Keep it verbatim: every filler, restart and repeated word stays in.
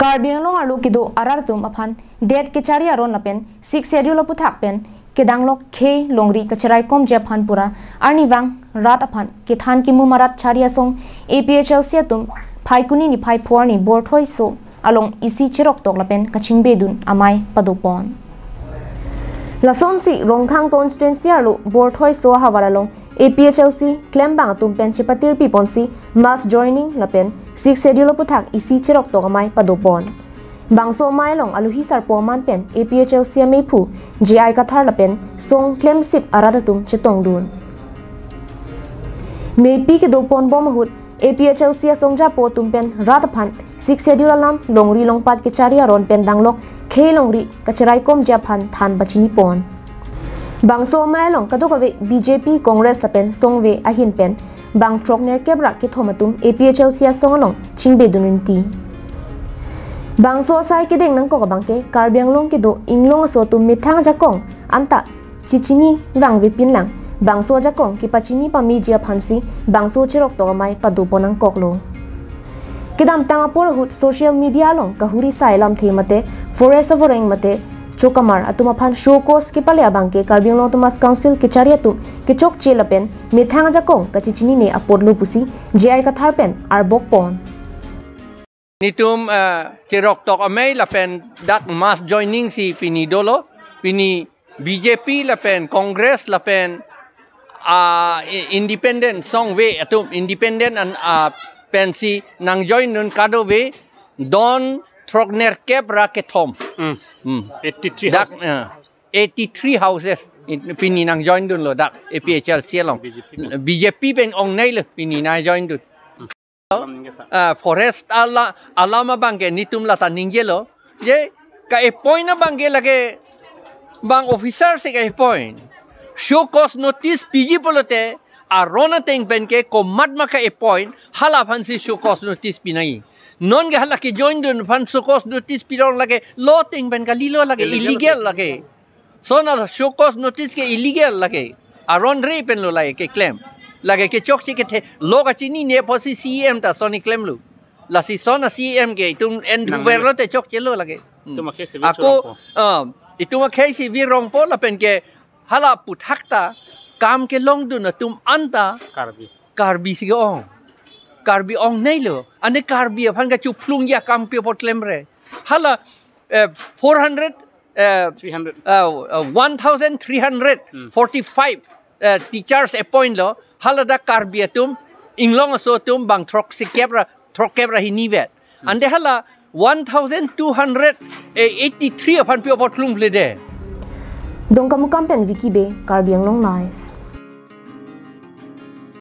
Karbi Anglong arlo kedo arat atum aphan det kechari aron lapen Sixth Schedule aputhak pen kedanglok khei longri kacheraikomji aphan pura arnivang rat aphan kethan kimum arat chari asong A P H L C atum Phaikuni niphai pho arni Borthoiso along isi cheroktok lapen kachingbedun amei padopon. Lasonsi Rongkhang constituency arlo Borthoiso ahavar along A P H L C klembang atum pen chepatirpiponsi mass joining lapen Sixth Schedule aputhak isi cheroktok amei padopon. Bangso amei along aluhi sarpo aman pen A P H L C ameiphu J I Kathar lapen song klemsip arat atum chetongdun. Meipi kedoponbom ahut A P H L C asongjapo atum pen rat aphan Sixth Schedule alam longri longpat kechari aron pen danglok khei longri kacheraikomji aphan than pachinipon. Bangso amei along kadokave B J P, Congress lapen songve ahin pen bang throknerkep ra kethom atum A P H L C asong along chingbedun rinti. Bangso asai kedeng nangkok abangke Karbi Anglong kedo inglong aso atum methang ajakong anta chechini vangvepinlang, bangso ajakong kepachini pameji aphansi bangso cheroktok amei padopon nangkoklo. Kedamtang apor ahut social media along kahuri sai lamthe mate forest avoreng mate chokamar atum aphan show cause kepale abangke Karbi Anglong Autonomous Council kechari atum kechokche lapen methang ajakong kachechinine apotlo pusi J I Kathar pen arbokpon. Netum, eh, cheroktok amei lapen dak mass joining si pini dolo, pini B J P lapen Congress lapen, ah, i-, independent songve atum independent an, ah, pensi nangjoindun kadokave don throknerkep ra kethom. Hmm. Hmm. Eighty-three Dak, house. Eh, eighty-three houses in, pini nangjoindunlo dak A P H L C along. B J P pen. B J P pen ongneilo pini nangjoindun. Ah, forest ala, alam abangke netum lata ningjelo. Je, ka-appoint abangke lake bang officer si ka-appoint. Show cause notice piji pulote, aron ateng penke komatma ka-appoint, hala aphansi show cause notice pinai. Nonke hala kejoindun aphan show cause notice pilong lake, law ateng pen kalilo lake, illegal lake. Illegal lake. Sona show cause notice ke illegal lake. Aron ri penlo lake keklem. Lake kechokche kethe. Law kachinine apotsi C E M ta soni klemlo. Lasi sona C E M ke itum en Nang duver lo te chokchelo lake. Hmm. Itum akhei si Ako, virongpo. Ah, itum akhei si virongpo lapen ke hala aputhak ta kam kelongdun atum anta Karbi. Karbi si ke-ong. Karbi ongneilo. Ane Karbi aphan kachuphlungji akam pi apot klemre. Hala, eh, four hundred, eh, Three hundred. Uh, uh, one thousand three hundred forty-five, uh, teachers appoint lo, hala dak Karbi atum, inglong aso atum bang throksikep ra, throkkep ra hinivet. Ante hala one thousand two hundred eighty-three aphan pi apot klumple de. Dongkamukam pen Vicky Bey, Karbi Anglong Live.